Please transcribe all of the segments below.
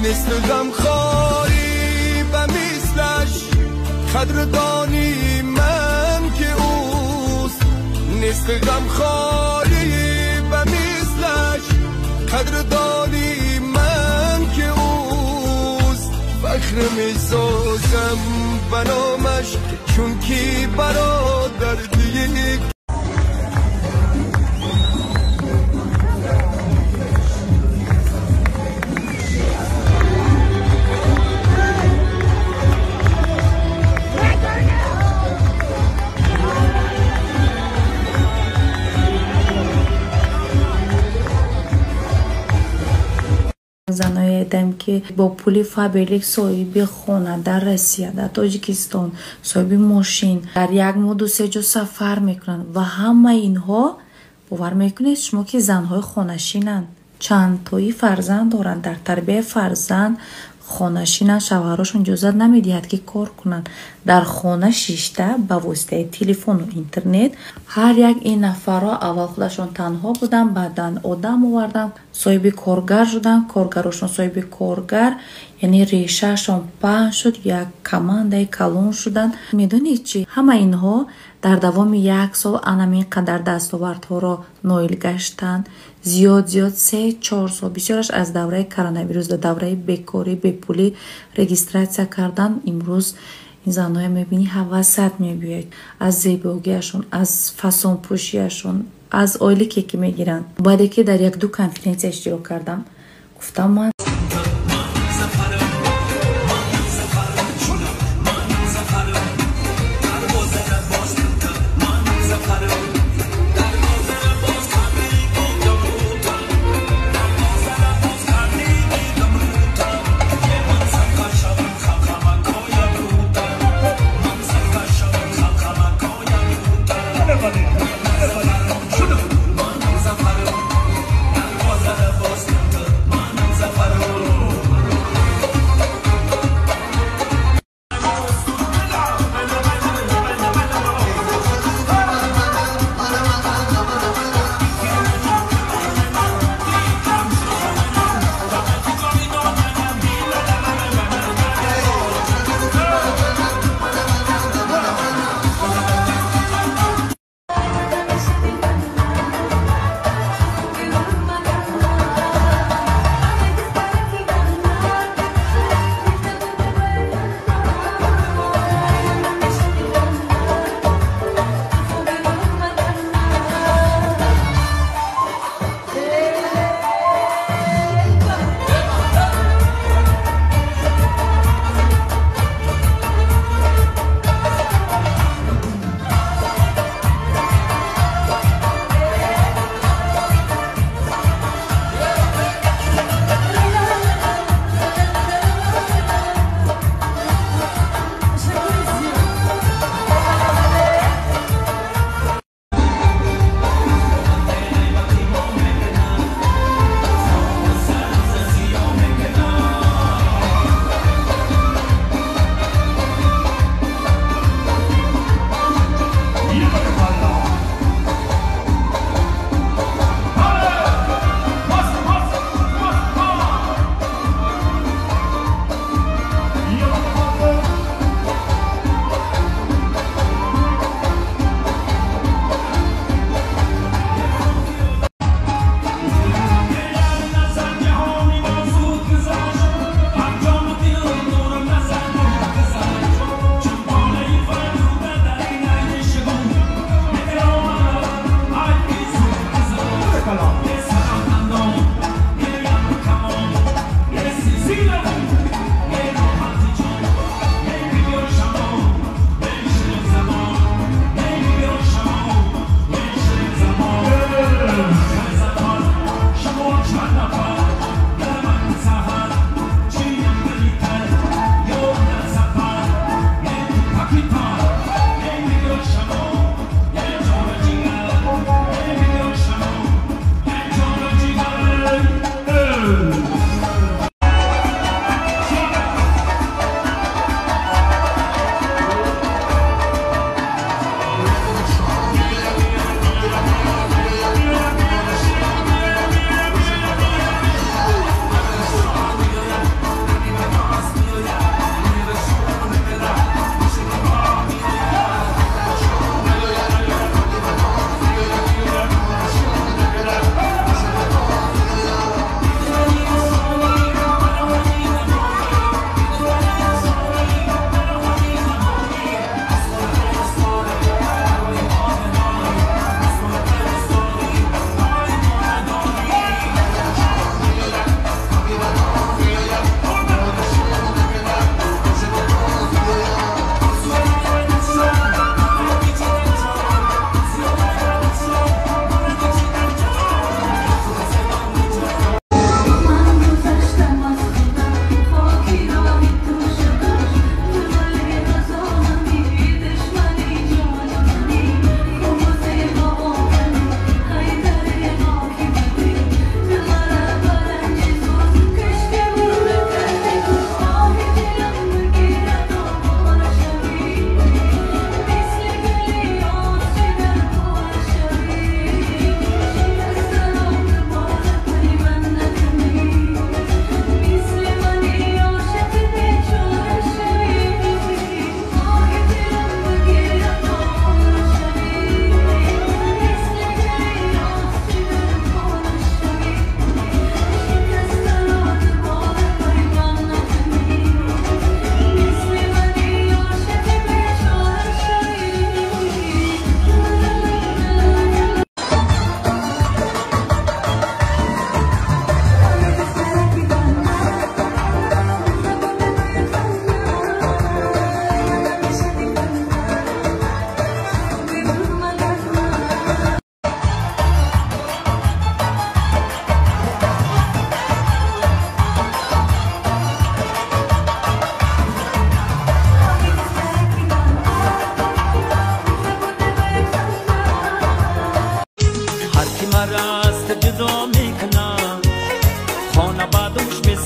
نیست غمخواری به مثلش قدردانی من که اوست نیست غمخواری به مثلش قدردانی من که اوست فخر میسازم به نامش چون کی برادر دیگه. Заное дидам, ки бо пули Фаберлик соҳиби хона дар Россия, дар Тоҷикистон, соҳиби мошин, дар як моҳ ду се ҷо сафар мекунанд ва ҳамаи инҳо, бовар мекунед шумо, ки занҳои хонашинанд, чандтои фарзанд доранд, дар тарбияи фарзанд хонашинанд, шавҳарошон иҷозат намедиҳад, ки кор кунанд. Дар хона шишта ба воситаи телефону интернет ҳар як ин нафарро аввал худашон танҳо буданд, баъдан одам оварданд, соҳиби коргар шуданд, коргарошон соҳиби коргар, яъне решаашон паҳн шуд, як командаи калон шуданд. Медонед чӣ? Ҳама инҳо дар давоми як сол анамин қадар дастовардҳоро ноил гаштанд. Зиёд зиёд 3-4 сол, бисёраш аз давраи коронавирус, дар давраи бекорӣ, бепулӣ регистратсия кардан. Имрӯз ин занҳоя мебинӣ, ҳавасат мебиёяд аз зебогиашон, аз фасонпӯшиашон, аз ойлике ки мегиранд. Баъде ки дар як-ду конференсия иштирок кардам, гуфтам ман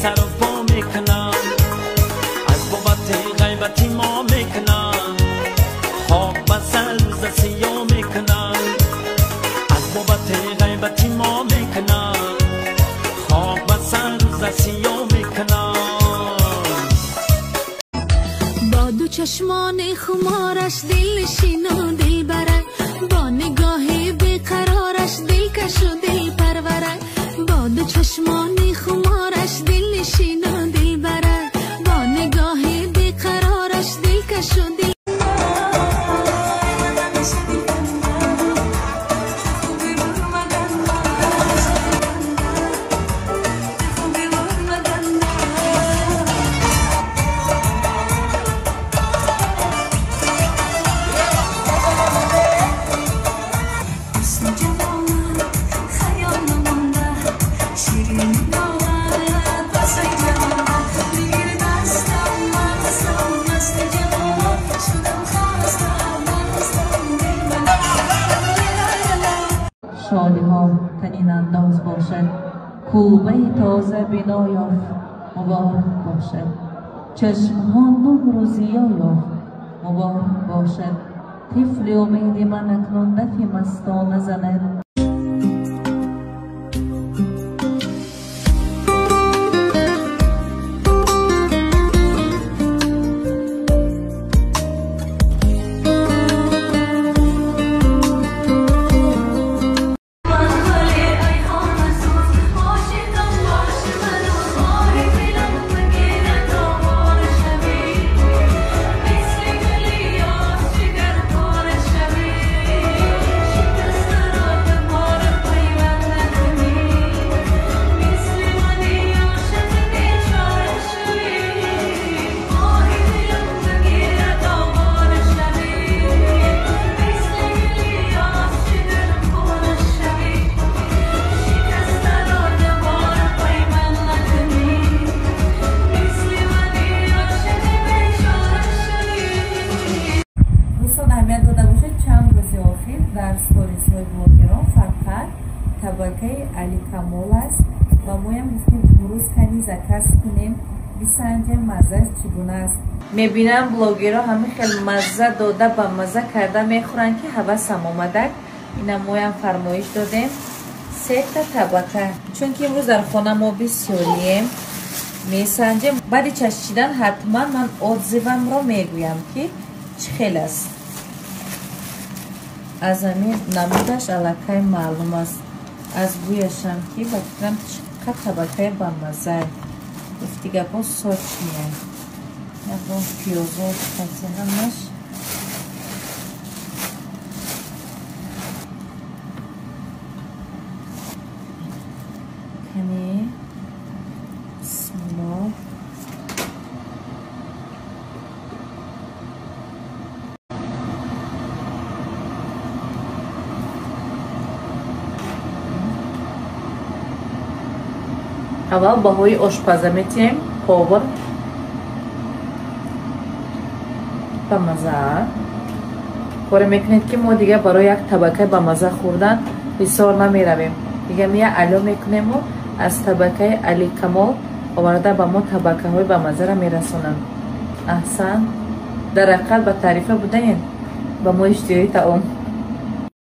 سر و پا میکنم، از بابت غیبتی ما میکنم، خواب بسر روز سیاه میکنم، از بابت غیبتی ما میکنم، خواب بسر روز سیاه میکنم. با دو چشمان خمارش دل نشین و دل بره، با نگاه بیقرارش دلکش و دل پروره، با دو چشمان خمارش دل نشین و دل بره، با نگاه بیقرارش دلکش و دل. شادی‌ها تنین انداز باشد، کوبه تازه بنا یافت مبارک باشد، چشمها نور و ضیا یافت مبارک باشد، طفل امید من اکنون دفی مستانه زند. Табакаи Аликамол аст ва моям гуфтем имрӯз кани заказ кунем, бисанҷем маззааш чӣ гуна аст. Мебинам блогерҳо ҳамин хел мазза дода ба мазза карда мехӯранд, ки ҳавасам омадак. Ина моям фармоиш додем сета табака, чунки имрӯз дар хона мо бисёрием, месанҷем. Баъди чашидан ҳатман ман отзывамро мегӯям, ки чӣ хел аст. Аз ҳамин намудаш аллакай маълум аст, аз бӯяшам ки ба фикрам чӣ қадр табакаи бамазза. Гуфти гапҳо сочния, ягон пиёзо кати ҳамаш. Кани бисмиллоҳ. Аввал баҳои ошпаза метиҳем. Повар ба маза коре мекунед, ки мо дигар барои як табакаи ба маза хӯрдан бисёр намеравем. Дига мия ало мекунему аз табакаи Аликамол оварда ба мо табакаҳои ба мазаро мерасонанд. Аҳсан, дар ҳақиқат ба таърифа будаен ба мо иштиҳои таом.